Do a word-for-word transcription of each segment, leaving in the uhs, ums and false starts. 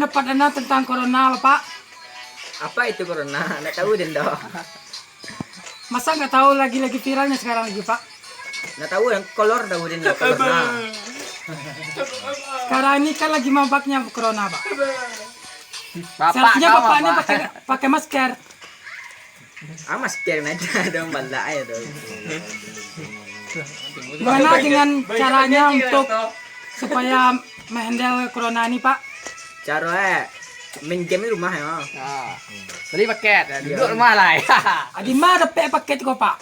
Pendapat Anda tentang corona, Bapak? Apa itu corona? Ndak tahu den doh. Masa nggak tahu, lagi-lagi viralnya sekarang lagi, Pak? Ndak tahu, yang kolor tahu den doh, corona. Sekarang ini kan lagi maraknya corona, Pak. Bapak. Seharusnya kau Bapak ini apa? Pakai, pakai masker. Ah, masker aja dong, balak aja dong. Gimana dengan caranya untuk supaya menghandle corona ini, Pak? Caro, eh, main game di rumah ya. Ah. Beli paket, duduk rumah lah. Adi mah dapek paket ko, Pak?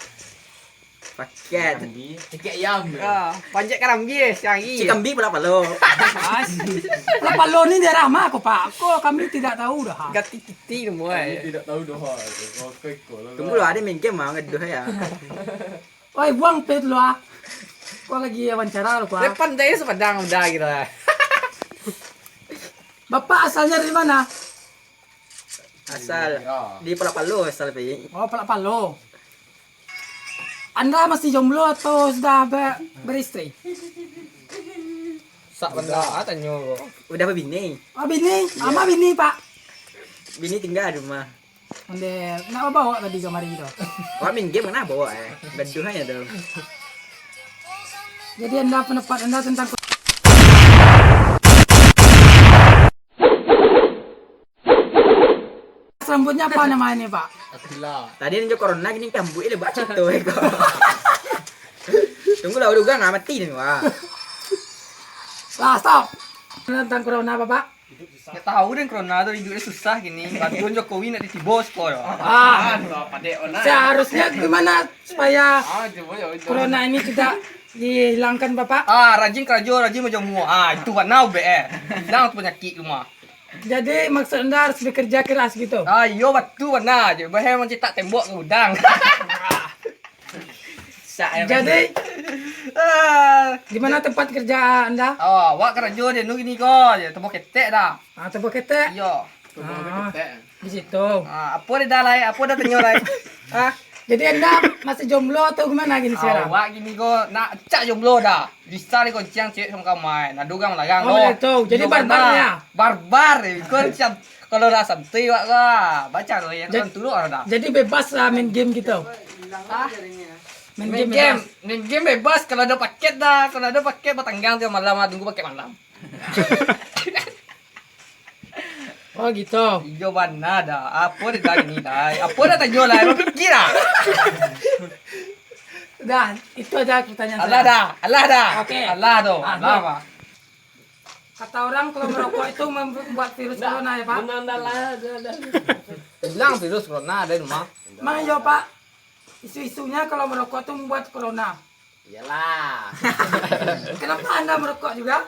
Paket. Tiket yam. Ah, panjat karambia siang hari. Cikambi pala palo. Pala palo ni daerah ma ko, Pak? Ko kami tidak tahu doh. Ganti kiti semua. Kami tidak tahu doh. Tunggu lah, ada main game mah, ngeduh ya. Oi, buang pe dulu ah. Kau lagi wawancara lu, Pak. Depan dari Sepadang udah gitu lah. Bapak asalnya dari mana? Asal di Palak Palo asal, Pi. Oh, Palak Palo. Anda masih jomblo atau sudah be-, beristri? Sak benda ah, tanyo ko. Udah babini. Oh, bini. Iya. Ama bini, Pak. Bini tinggal di rumah. Onde, nak bawa tadi kamari tu. Wak main game mana bawa eh. Gaduh aja tu. Jadi anda, pendapat anda tentang Selanjutnya apa nama ini, Pak? Atila. Tadi ninjo corona, kini kambuik le buat cito eko. Tunggulah, udah ugang mati ni, wah. Lah, stop. Tentang corona apa, Pak? Nggak tahu deh, corona tu hidupnya susah gini. Bantuan Jokowi nak ditibo siko yo. Ah, seharusnya gimana supaya corona ini tidak dihilangkan, Bapak? Ah, rajin karajo, rajin bajamua. Ah, itu buat nau be eh. Hilang tu penyakit tu mah. Jadi, maksud anda harus bekerja keras gitu? Ah, iyo, batua bana je. Bahe mancetak tembok ka gudang. Jadi, ah, di mana tempat kerja anda? Oh, awak karajo di anu gini ko, je, tubuh ketek dah. Ah, tubuh ketek? Iyo. Ah, di situ. Ah, apo dah lai? Apo dah tanyo lai? Ah, jadi anda masih jomblo atau gimana gini sekarang? Awak gini ko, nak cak jomblo dah. Bisa dikonciang cewek samo kamai. Nado urang malarang. Oh, tu. Jadi barbar ya? Barbar. Kau siap, kalau lah santai wak lah. Baca tu yang kan turun dah. Jadi bebas lah main game gitu. Ah. Main game bebas. Main game bebas kalau ada paket dah. Kalau ada paket batanggang tiap malam lah, tunggu paket malam. Oh, gitu. Iyo bana dah. Apo dah tadi ni dah? Apo dah tanyo lah? Bapikir dah. Dah, itu aja pertanyaan saya. Alah dah, alah dah. Oke. Alah tu. Ah, alah, Pak. Kata orang kalau merokok itu membuat virus corona ya, Pak? Benar dah lah, dah, dah. Hilang virus corona ada di rumah. Emang iyo, Pak? Isu-isunya kalau merokok itu membuat corona. Iyalah. Kenapa Anda merokok juga?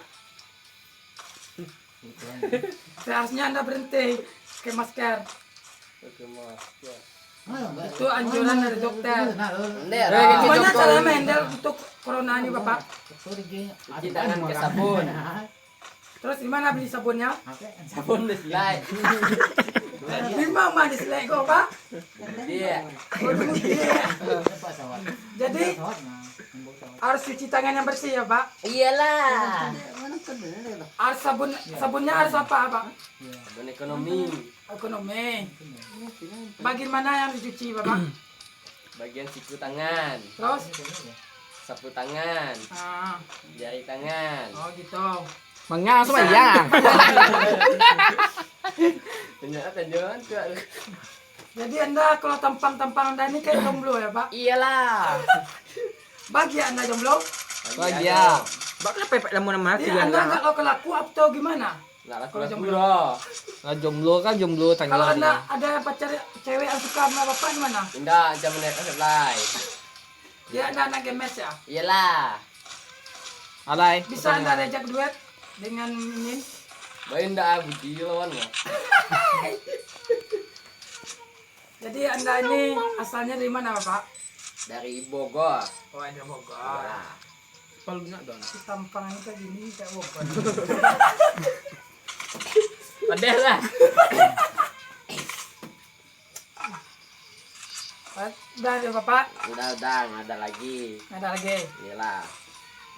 Seharusnya Anda berhenti pakai masker. Pakai masker. Itu anjuran dari dokter. Gimana caranya menghandle untuk corona ini, Bapak? Cuci tangan pakai sabun. Terus di mana beli sabunnya? Sabun di Silai. Di mana di Silai ko, Pak? Iya. Oh, di Mudik. Jadi, harus cuci tangan yang bersih ya, Pak? Iyalah. Harus sabun, sabunnya harus apa, Pak? Sabun ekonomi. Ekonomi. Bagian mana yang dicuci, Bapak? Bagian siku tangan. Terus? Sapu tangan. Ah. Jari tangan. Oh, gitu. Mangang sumbayang. Jadi Anda kalau tampang-tampang Anda ni kayak jomblo ya, Pak? Iyalah. Bahagia Anda jomblo? Bahagia. Bak kenapa pek lama-lama hati. Jadi Anda nggak laku-laku atau gimana? Nggak laku-laku lah. Lah jomblo kan jomblo, tanya. Kalau Anda ada pacar cewek yang suka sama Bapak gimana? Indak, macam mana? Kasih lai. Dia anak-anak gemes ya? Iyalah. Alai. Bisa Anda diajak duet dengan Mimin? Baik ndak ah, Budi lawan lah. Jadi Anda ini asalnya dari mana, Bapak? Dari Bogor. Oh, dari Bogor. Ya. Palu nak dong. Si tampang ini kayak gini, kayak Bogor. Padahal lah. Udah ya, Bapak? Udah, udah, nggak ada lagi. Nggak ada lagi? Iyalah.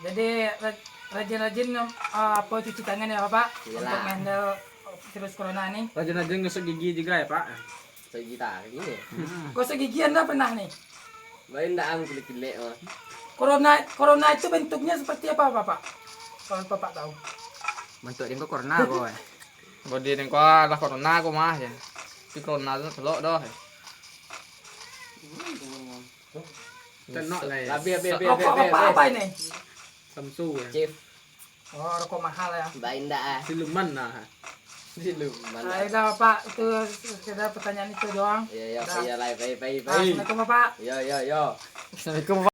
Jadi, ra-, rajin-rajin, eh, apa, cuci tangan ya, Bapak? Iyalah. Untuk menghandle Virus corona ni. Rajin-rajin gosok gigi juga ya, Pak. Gosok gigi tak gini. Gosok gigi anda pernah nih? Baik ndak ang kilek-kilek mah. Corona corona itu bentuknya seperti apa, Bapak? Kalau Bapak tahu. Bantuak den ko corona ko. Bodi den ko lah corona ko mah ya. Tapi corona tu telok doh. Tenok lah ya. Habis habis habis. Rokok habis, Bapak habis. Apa ini? Samsu ya. Cif, Oh, rokok mahal ya. baik ndak ah. Siluman lah. Siluman. Ah, ya udah, Bapak, itu sekedar pertanyaan itu doang. Ya ya Dah. ya lah baik baik Ah, baik. Assalamualaikum, Bapak. Ya ya ya. Assalamualaikum.